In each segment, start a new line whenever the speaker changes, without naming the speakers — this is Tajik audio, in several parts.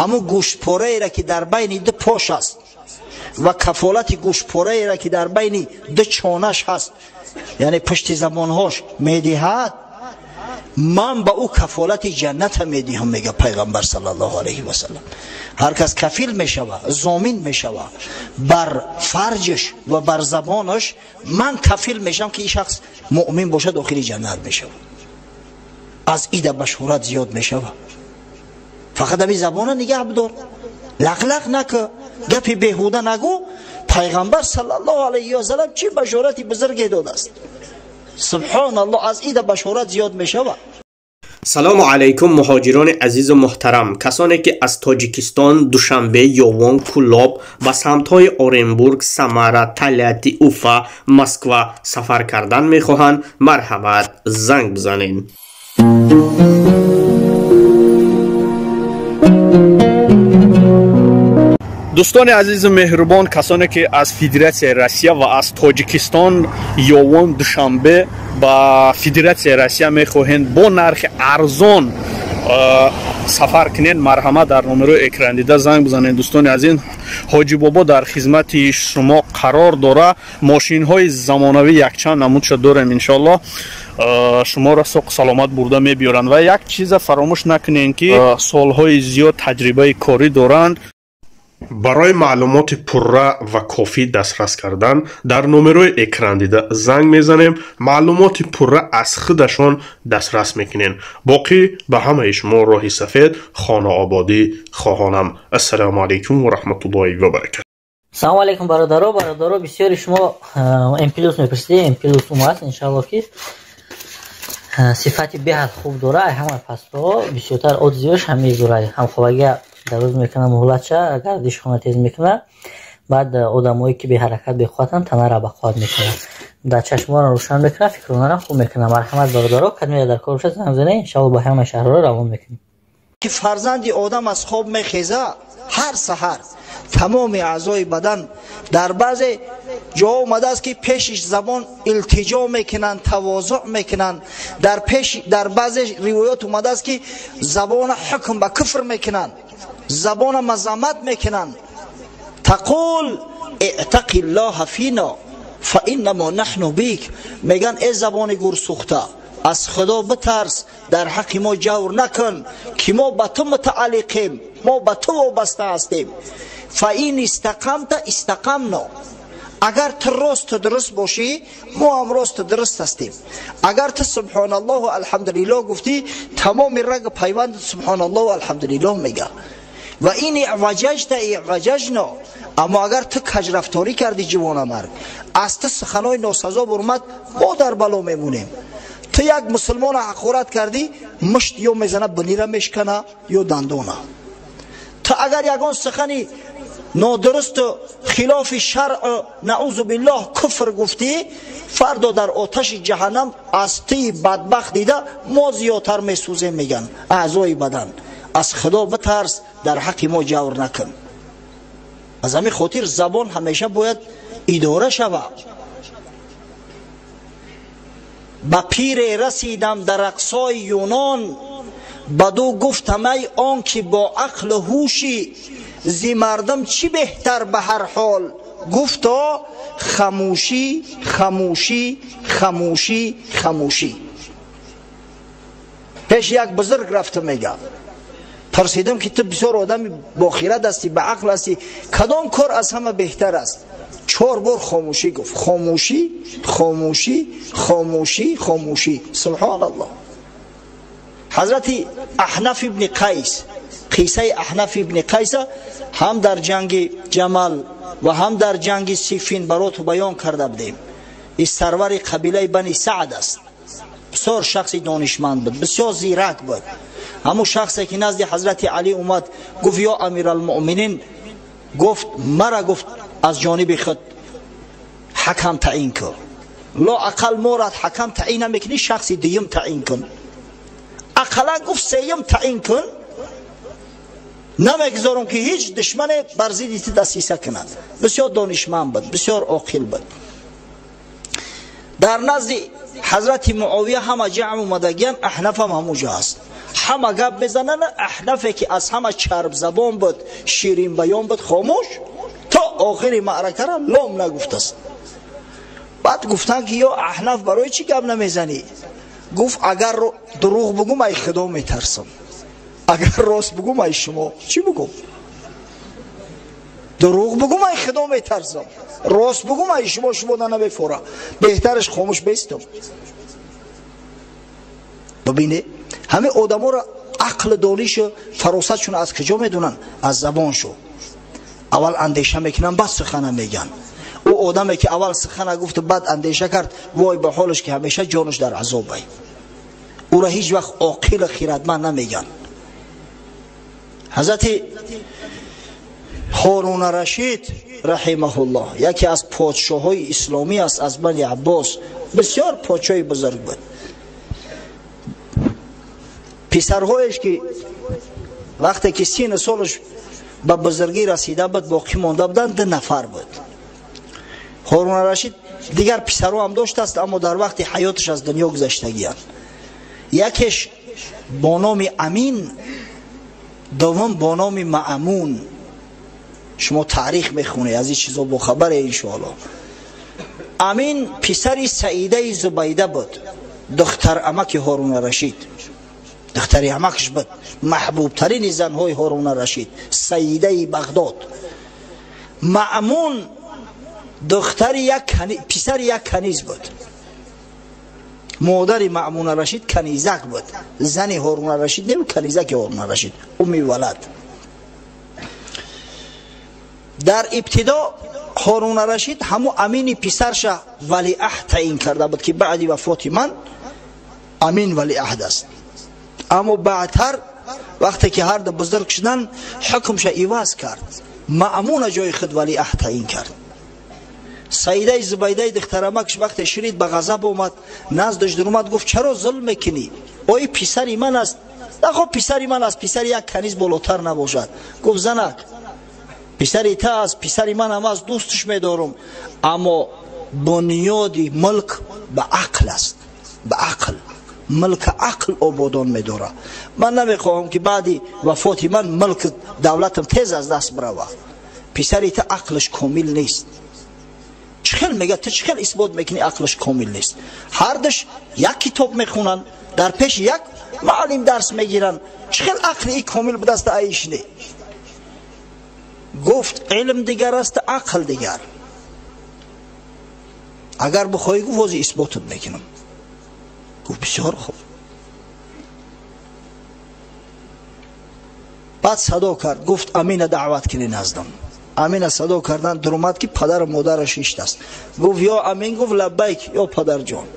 Ҳамун гӯштпораеро ки дар байни ду пош аст ва кафолати гӯштпораеро ки дар байни ду чонаш ҳаст, яъне пушти забонҳош медиҳад, ман ба ӯ кафолати ҷанната медиҳам, мега пайғамбар саллаллоҳу алайҳи васаллам. Ҳар кас кафил мешава, зомин мешава бар фарҷаш ва бар забонаш, ман кафил мешавам ки ин шахс муъмин бошад, дохили ҷаннат мешава. Аз ида башорат зиёд мешава. Фақат ҳамин забона нигаҳ бидор, лақлақ накӯ, гапи беҳуда нагӯ. Пайғамбар саллаллоҳу алайҳи васаллам чӣ башорати бузурге додааст. Субҳоналлоҳ, аз ида башорат зиёд мешава.
Салому алайкум, муҳоҷирони азизу муҳтарам, касоне ки аз Тоҷикистон, Душанбе, Ёвон, Кӯлоб ба самтҳои Оренбург, Самара, Тольятти, Уфа, Москва сафар кардан мехоҳанд, марҳамат, занг бизанед. Дӯстони азизу меҳрубон, касоне ки аз Федератсияи Россия ва аз Тоҷикистон, Ёвон, Душанбе ба Федератсияи Россия мехоҳед бо нархи арзон сафар кунед, марҳамат, дар номерои экран дида занг бизанед. Дӯстони азиз, Ҳоҷи Бобо дар хизмати шумо қарор дора. Мошинҳои замонавӣ якчанд намудша дорем, иншоаллоҳ шуморо соқ саломат бурда мебиёранд. Ва як чиза фаромӯш накунед, ки солҳои зиёд таҷрибаи корӣ доранд. Барои маълумоти пурра ва кофӣ дастрас кардан дар номерои экран дида занг мезанем, маълумоти пурра аз худашон дастрас мекунем. Боқӣ ба ҳамаи шумо роҳи сафед, хонаободӣ хоҳонам. Ассалому алайкум ва раҳматуллоҳи ва баракату.
Салому алайкум, бародаро. Бародаро, бисёри шумо М плюс мепурсидед. М плюс омад, иншаллоҳ, ки сифати беҳад хуб дора. Ай ҳама пастҳо бисёртар отзываш ҳамин дора. Ҳамхобагия дароз мекунад муҳлатша, гардиши хона тез мекунад. Баъд одамое ки беҳаракат, беқувватанд, танара бақувват мекунад, дар чашморо рӯшан мекунад, фикронара хуб мекунад. Марҳамат, бародаро, кадмея дар кор бошад, занг занед, иншаллоҳ ба ҳамаи шаҳрҳоро равон мекунем.
Ки фарзанди одам аз хоб мехеза, ҳар саҳар тамоми аъзои бадан, дар баъзе ҷо омадааст ки пешиш забон илтиҷо мекунанд, тавозӯъ мекунанд. Дар пеш, дар баъзе ривоят омадааст ки забона ҳукм ба куфр мекунанд, забона мазаммат мекунанд. Тақул иътақи ллоҳа фино фаиннамо наҳну бик. Меган: э забони гурсӯхта, аз Худо битарс, дар ҳаққи мо ҷавр накун, ки мо ба ту мутааллиқем, мо ба ту вобаста ҳастем. Фаин истақамта истақамно. Агар ту росту дуруст бошӣ, мо ҳам росту дуруст ҳастем. Агар ту субҳоналлоҳу алҳамдулиллоҳ гуфтӣ, тамоми раг пайванд субҳоналлоҳу алҳамдулиллоҳ мега. Ва ин иваҷаҷта иваҷаҷно. Аммо агар ту каҷрафторӣ кардӣ, ҷивонамард, аз ту суханои носазо бурмад, мо дар бало мемонем. Ту як мусулмона ҳақорат кардӣ, мушт ё мезана бинира мешкана, ё дандона. Ту агар ягон сухани нодурусту хилофи шаръу, наузу биллоҳ, куфр гуфтӣ, фардо дар оташи ҷаҳаннам аз тии бадбахт дида мо зиёдтар месӯзем. Меган аъзои бадан: аз Худо битарс, дар ҳаққи мо ҷавр накун. Аз ҳамин хотир забон ҳамеша бояд идора шавад. Ба пире расидам дар ақсои Юнон, баду гуфтам: ай он ки бо ақлу ҳушӣ, зи мардум чӣ беҳтар ба ҳар ҳол? Гуфто: хамӯшӣ, хамӯшӣ, хамӯшӣ, хамӯшӣ. Пеш як бузург рафта мега, пурсидам ки ту бисёр одами бохират ҳастӣ, ба ақл ҳастӣ, кадом кор аз ҳама беҳтар аст? Чор бор хомӯшӣ гуфт: хомӯшӣ, хомӯшӣ, хомӯшӣ, хомӯшӣ. Субҳоналлоҳ. Ҳазрати Аҳнаф ибни Қайс, қиссаи Аҳнаф ибни Қайса ҳам дар ҷанги Ҷамал ва ҳам дар ҷанги Сифин бароту баён карда будем. Ин сарвари қабилаи Бани Саъд аст. Бисёр шахси донишманд буд, бисёр зирак буд. Ҳамун шахсе ки назди ҳазрати Алӣ омад, гуфт: ё амиралмуъминин, гуфт, мара, гуфт, аз ҷониби худ ҳакам таъин кун. Ло ақал морад ҳакам таъин намекунӣ, шахси дуюм таъин кун, ақаллан, гуфт, сеюм таъин кун. Намегузорам ки ҳеҷ душмане бар зидди ту дастиса кунад. Бисёр донишманд буд, бисёр оқил буд. Дар назди ҳазрати Муовия ҳама ҷамъ омадагиян, Аҳнафам ҳамуҷо аст. Ҳама гап мезананд, Аҳнафе ки аз ҳама чарбзабон буд, ширинбаён буд, хомӯш то охири маъракара лом нагуфтааст. Баъд гуфтанд ки ё Аҳнаф, барои чӣ гап намезанӣ? Гуфт агар дурӯғ бугум, ай Худо метарсам, агар рост бугум, ай шумо. Чӣ бугум? Дурӯғ бугум, ай Худо метарсам, рост бугум, ай шумо, шумо намефора, беҳтараш хомӯш бестам. Бибине, ҳамин одаморо ақли донишу фаросатшон аз куҷо медонанд? Аз забоншо. Аввал андеша мекунанд, баъд сухана мегӯянд. Ӯ одаме ки аввал сухана гуфту баъд андеша кард, вой ба ҳолаш, ки ҳамеша ҷонаш дар азобай. Ӯро ҳеҷ вақт оқилу хиратманд намегӯянд. Ҳазрати Ҳоруна Рашид раҳимаҳуллоҳ яке аз подшоҳои исломӣ аст, аз Бани Аббос, бисёр подшоҳи бузург буд. Писарҳоеш ки вақте ки сину солаш ба бузургӣ расида буд, боқӣ монда буданд, 2 нафар буд. Ҳоруна Рашид дигар писарҳо ҳам доштааст, аммо дар вақти ҳаёташ аз дунё гузаштагианд. Якеш бо номи Амин, дуввум бо номи Маъмун. Шумо таърих мехонед, аз ин чизо бохабаре иншоаллоҳ. Амин писари Саидаи Зубайда буд, духтар амаки Ҳоруна Рашид, духтари амакаш буд, маҳбубтарини занҳои Ҳоруна Рашид, Саидаи Бағдод. Маъмун духтари як писари як каниз буд. Модари Маъмуна Рашид канизак буд, зани Ҳоруна Рашид не, канизаки Ҳоруна Рашид, умми валад. Дар ибтидо Ҳоруна Рашид ҳаму Амини писарша валиаҳд таъин карда буд, ки баъди вафоти ман Амин валиаҳд аст. Аммо баъдтар вақте ки ҳар ду бузург шуданд, ҳукмша иваз кард, Маъмуна ҷои худ валиаҳд таъин кард. Саидаи Зубайдаи духтарамакш вақте шунид, ба ғазаб омад, наздаш даромад, гуфт чаро зулм мекунӣ? Ои писари ман аст. Нахо писари ман аст, писари як каниз болотар набошад. Гуфт занак, писари та аст, писари ман ҳам аст, дӯстш медорам, аммо бунёди мулк ба ақл аст, ба ақл. Мулк ақл ободон медорад. Ман намехоҳам ки баъди вафоти ман мулк давлатам тез аз даст бирава. Писари та ақлаш комил нест. Чӣ хел мега, ту чӣ хел исбот мекунӣ ақлаш комил нест? Ҳардуш як китоб мехонанд, дар пеши як муаллим дарс мегиранд, чӣ хел ақли и комил будаст аиш не? Гуфт илм дигар аст, ақл дигар. Агар бихоҳӣ, гуфт, ҳозир исботат мекунам. Гуфт бисёр хуб. Баъд садо кард, гуфт Амина даъват кунӣ наздам. Амина садо кардан, даромад ки падару модараш ҳиштааст. Гуфт ё Амин, гуфт лаббайк ё падарҷон.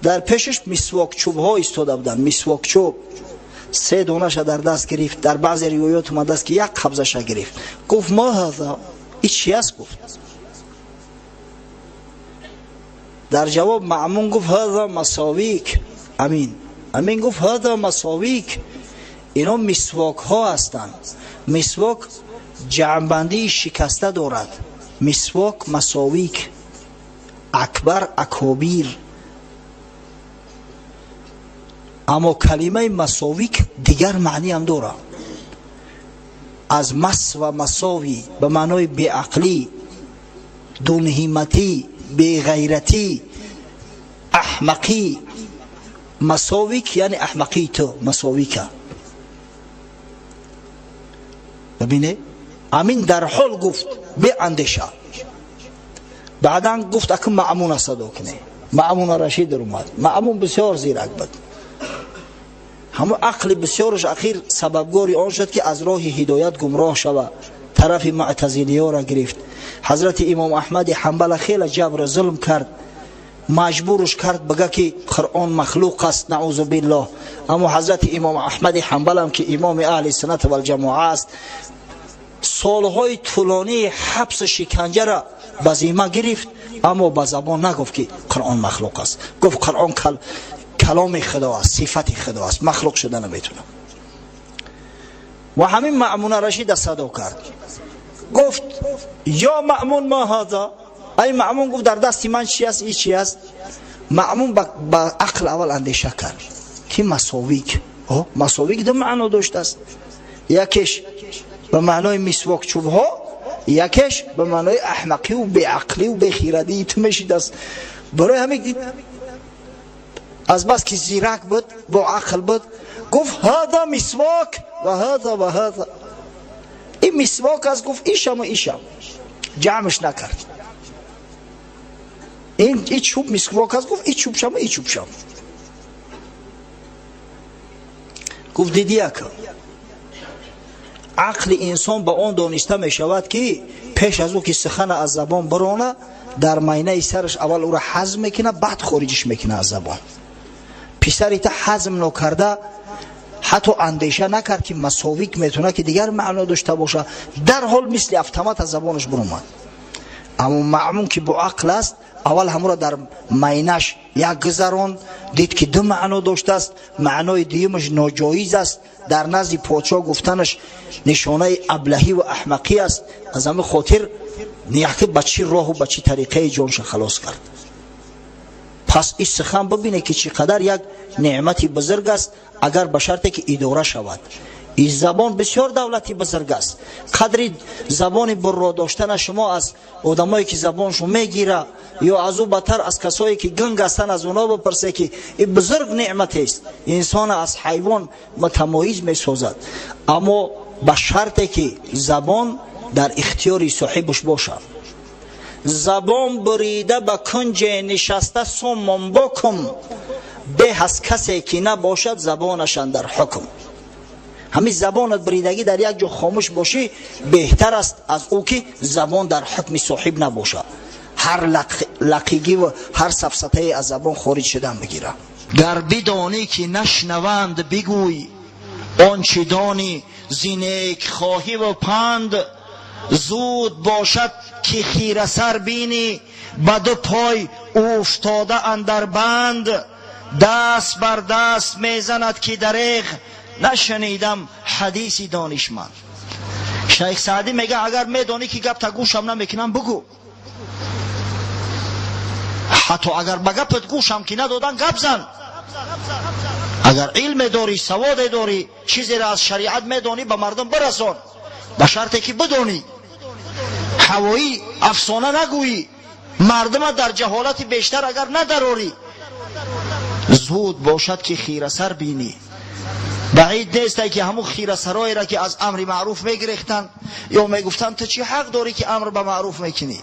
Дар пешаш мисвокчӯбҳо истода буданд, мисвокчӯб 3 донаша дар даст гирифт. Дар баъзе ривоят омадааст ки як қабзаша гирифт. Гуфт ма ҳаза, ин чи аст? Гуфт. Дар ҷавоб Маъмун гуфт ҳаза масовик. Амин, Амин гуфт ҳаза масовик, ино мисвокҳо ҳастанд. Мисвок ҷамъбандии шикаста дорад. Мисвок масовик, акбар акобир. Аммо калимаи масовик дигар маъниам дорад. Аз мас ва масови ба маънои беақлӣ, дунҳиматӣ, беғайратӣ, аҳмақӣ. Масовик яъне аҳмақии ту, масовика. Бибине, Амин дар ҳол гуфт беандеша. Баъдан гуфт акун Маъмуна садо кунед. Маъмуна Рашид даромад. Маъмун бисёр зирак буд. Ҳамон ақли бисёраш ахир сабабгори он шуд ки аз роҳи ҳидоят гумроҳ шава, тарафи муътазилиёро гирифт. Ҳазрати Имом Аҳмади Ҳанбала хеле ҷабру зулм кард, маҷбурш кард бага ки Қуръон махлуқ аст, наузу биллоҳ. Аммо ҳазрати Имом Аҳмади Ҳанбалам ки имоми аҳли суннат валҷамоа аст, солҳои тӯлонии ҳабсу шиканҷара ба зимма гирифт, аммо ба забон нагуфт ки Қуръон махлуқ аст. Гуфт Қуръон каломи Худо аст, сифати Худо аст, махлуқ шуда наметавонад. Ва ҳамин Маъмуна Рашида садо кард, гуфт ё Маъмун ма ҳаза? Ай Маъмун, гуфт дар дасти ман чи аст, и чи аст? Маъмун ба ақл аввал андеша кард ки масовик. Масовик ду маъно доштааст. Якеш ба маънои мисвок чӯбҳо, якеш ба маънои аҳмақиву беақливу бехирадии ту мешидааст. Барои ҳамин аз бас ки зирак буд, бо ақл буд, гуфт ҳада мисвок ва ҳада ва ҳада. Ин мисвок аст, гуфт ишаму ишам. Ҷамъш накард. Ин чӯб мисвок аст, гуфт и чӯбшаму и чӯбшам. Гуфт диди яка, ақли инсон ба он дониста мешавад ки пеш аз ӯ ки сухана аз забон бирона, дар майнаи сараш аввал ӯро ҳазм мекунад, баъд хориҷиш мекунад аз забон. Писари та ҳазм нокарда, ҳатто андеша накард ки масовик метавонад ки дигар маъно дошта бошад, дарҳол мисли автомат аз забонаш биромад. Аммо Маъмун ки бо ақл аст, аввал ҳамуро дар майнаш як гузаронд, дид ки ду маъно доштааст, маънои дуюмаш ноҷоиз аст, дар назди подшоҳ гуфтанаш нишонаи аблаҳӣ ва аҳмақӣ аст. Аз ҳамин хотир яке ба чӣ роҳу ба чӣ тариқаи ҷонша халос кард. Пас ин сухан бибине ки чӣ қадар як неъмати бузург аст, агар ба шарте ки идора шавад. Ин забон бисёр давлати бузург аст. Қадри забони бурро доштана шумо аз одамое ки забоншон мегира ё аз ӯ бадтар аз касое ки гунг ҳастанд, аз онҳо бипурсе ки ин бузург неъматест, инсона аз ҳайвон мутамоиз месозад. Аммо ба шарте ки забон дар ихтиёри соҳибаш бошад. Забон бурида ба кунҷе нишаста суммун букум, беҳ аз касе ки набошад забонаш андар ҳукм. Ҳамин забонат буридагӣ дар як ҷо хомӯш бошӣ беҳтар аст аз ӯ ки забон дар ҳукми соҳиб набошад. Ҳар лақигӣ ва ҳар сафсатае аз забон хориҷ шудан бигирад. Гар бидонӣ ки нашнаванд бигӯй, он чӣ донӣ зи некхоҳӣ ва панд, зуд бошад ки хирасар бинӣ, ба ду пой уфтода андар банд, даст бар даст мезанад ки дареғ, нашунидам ҳадиси донишманд. Шайх Саъдӣ мега агар медонӣ ки гапта гӯшам намекунам бугӯ, ҳатто агар ба гапат гӯшам ки надодан гап зан. Агар илме дорӣ, саводе дорӣ, чизеро аз шариат медонӣ, ба мардум бирасон, ба шарте ки бидонӣ. Ҳавоӣ афсона нагӯӣ, мардума дар ҷаҳолати бештар агар надарорӣ, зуд бошад ки хирасар бинӣ. Баъид нестай ки ҳамун хирасароеро ки аз амри маъруф мегирехтанд ё мегуфтанд ту чӣ ҳақ дорӣ ки амр ба маъруф мекунӣ.